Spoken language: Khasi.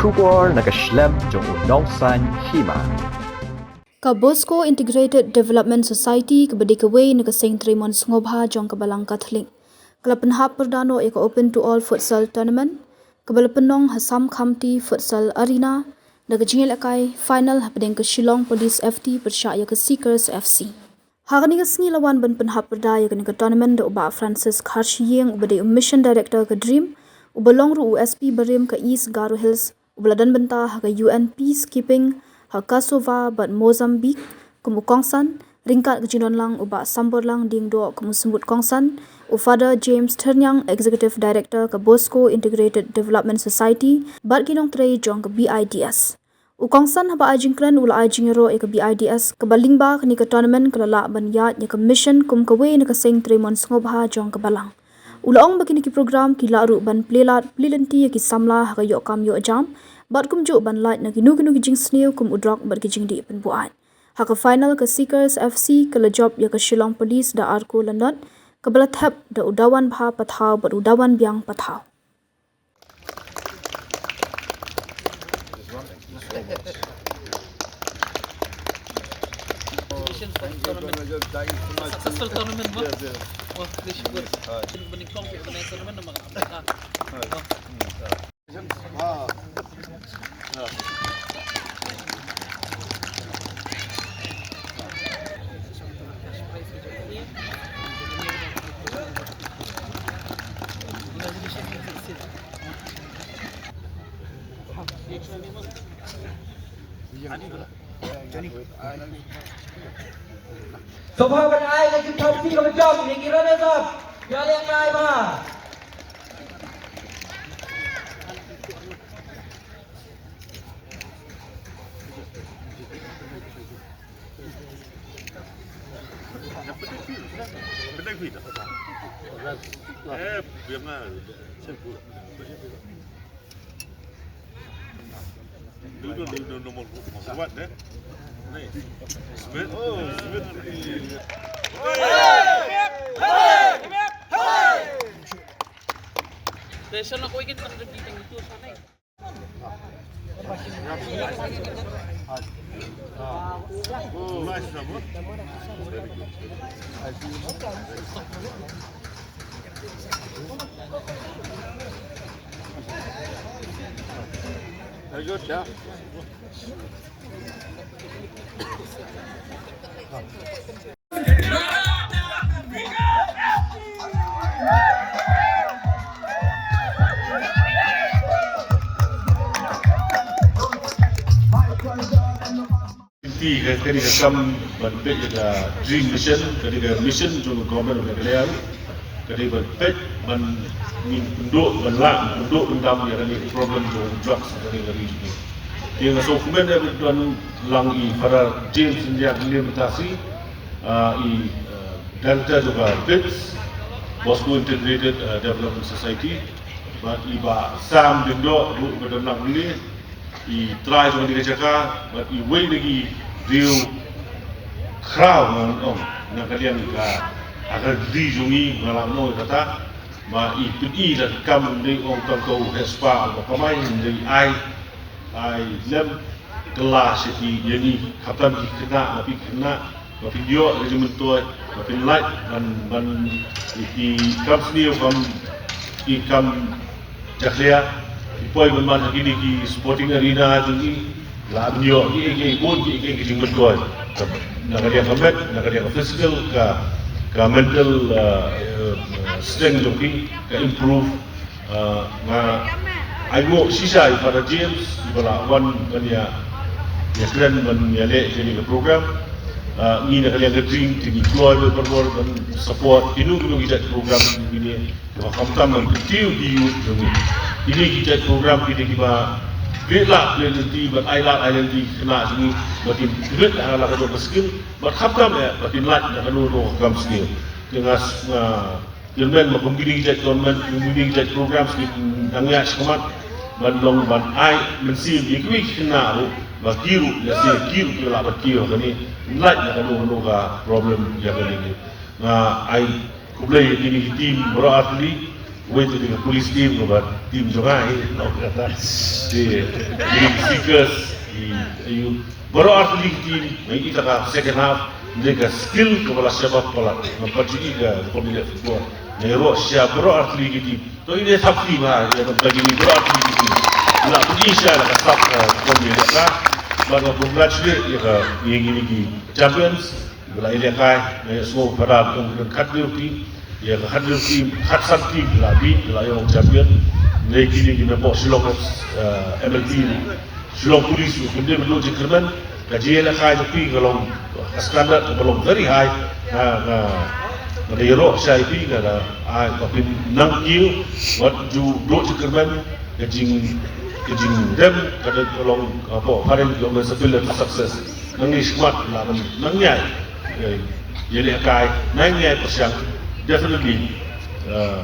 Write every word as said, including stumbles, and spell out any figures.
Khubor na ka shlem jong u nongsan hima. Ka Bosco Integrated Development Society kaba dei kawei na ka seng trei mon sngewbha jong ka Balang Katholik, ka la pynhap pyrda noh ïa ka Open to All Futsal Tournament, kaba la pynlong ha Sam Khamti Futsal Arena, da ka jingïalehkai final hapdeng ka Shillong Police F T pyrshah ïa ka Seekers F C. Ha kane ka sngi la wan ban pynhap pyrda ïa kane ka tournament da u Bah Francis Kharshiing, uba dei u Mission Director ka DREAM, uba long ruh u S P barim ka East Garo Hills, uba la don bynta ha ka U N peacekeeping ha Kosovo bad Mozambique kum u kongsan, ryngkat ka jingdon lang u Bah Samborlang Diengdoh kum u symbud kongsan, u Father James Thyrniang, Executive Director ka Bosco Integrated Development Society, bad ki nongtrei jong ka B I D S. U kongsan haba ai jingkren u la ai jingïaroh ïa ka B I D S, kaba lyngba kane ka tournament ka la lah ban ïaid ïa ka mission kum kawei na ka seng trei mon sngewbha jong ka Balang. U la ong ba kine ki program ki lah ruh ban plie lad plie lynti ïa ki samla ha ka ïoh kam ïoh jam, bad kumjuh ban lait na kino kino ki jingsniew kum u drok bad ki jingdih pynbuaid. Ha ka final ka Seekers F C ka la jop ïa ka Shillong Police da ar kol la nod, kaba la thep da u Dawanbha Pathaw bad u Dawanbiang Pathaw. Successful tournament, mo? Yes, yes. Oh, please, good. Shin bani kong pi bani tournament nama ka. Ah. Oh. Sngewbha ban ai ka jingthoh kti kaba jam ïa ki runners up. Ïa leh nai ba. Very good, yeah. Lynti ka, kane ka kam ban peit ïa ka Dream Mission, kane ka mission jong ka Government of Meghalaya. Kane ban peit ban ngin pynduh ban lah, pynduh pyndam ïa kane ka problem jong drugs ha kane ka ri jong ngi. Te nga sngewkmen ïa ka don lang i Father James India kane mynta shi, ah, i, ah, Director jong ka BIDS, Bosco Integrated, ah, Development Society. Bad i Bah Sam Diengdoh ruh ba don lang kane. I trai jong kane ka jaka, bad iwei na ki riew khraw ngan ong, na ka liang ka, ha ka ri jong ngi nga lah ban ong kata, ba i pyni da ka kam, ym dei ong tang ka u heh spah u ba kamai, ym dei, ai, ai lem kylla sha ki, ïa ngi khamtam ki khynnah, ma phi khynnah, ba phin ïoh ka jingmyntoi, ba phin lait ban, ban ki kam sniew, kam ki kam jakhlia, ki poi ban man ha kine ki sporting arena jong ngi, la ïoh kiei kiei bun, kiei kiei ki jingmyntoi. Na ka liang ka met, na ka liang ka physical, ka, ka mental, uh, uh, strength jong ki ka improve. Ah, nga ainguh shisha ïa Father James, iba la wan ban ïa, ïa kren ban ïa leh ïa kane ka program. Ah, ngi na ka liang ka Dream te ngi kloi bha barabor ban support kino kino ki jait program kine, ba khamtam ban kyntiew ki youth jong ngi. Kine ki jait program kine kiba plie lad plie lynti, ban ai lad ai lynti ki khynnah jong ngi, ba kin pynbeit ha la ka jong ka skill, bad khamtam eh ba kin lait na kano kano ka kam sniew. Te nga, nga Kyrmen ba kum kine ki jait tournament, kum kine ki jait programs ki dang ïaid shakhmat, ban long ban ai mynsiem ïa kiwei ki khynnah ruh, ba ki ruh lehse ki ruh ki lah ban kiew ha kane, lait na kano kano ka problem ïa kane. Nga ai khublei ïa kine ki team baroh artylli, Wei te ka police team, ka ba team jong nga hi, no, kata. Te, te speakers, te, ayu, baroh artylli ki team, ngi ïa ka second half, ngi ka skill ka ba la shape up palat, ngi pat ju ïa ka, ka pynlong football. Ngi ïaroh sha baroh artylli ki team. To ine sap team ha, ïa ka bagi ni baroh artylli ki team. La pynlong sha la ka sap, eh, ka pynlong ka. Bad nga congratulate ïa ka, ïa kine ki champions. Ba la ïalehkai, nga ïohsngew ba don khathynriew team, ïa ka khathynriew team, khatsan team ba la beat, ba la ïoh champion. Lei kine ki na pok Shillong, eh, M L T, Shillong Police, kumne ba dei jingkyrmen, ka jingïalehkai jong phi ka long, ka standard ka long very high. Nga, nga, nga da ïaroh sha ïa phi, nga da, ai, ba phin nang kiew, wat ju dei jingkyrmen, ka jing, ka jingrem, ka da ka long, ka pok phareng, ka long sa pil to success. Nangne shakhmat la ban nang ïai, eh, ïalehkai, nang ïai pyrshang, definitely, eh,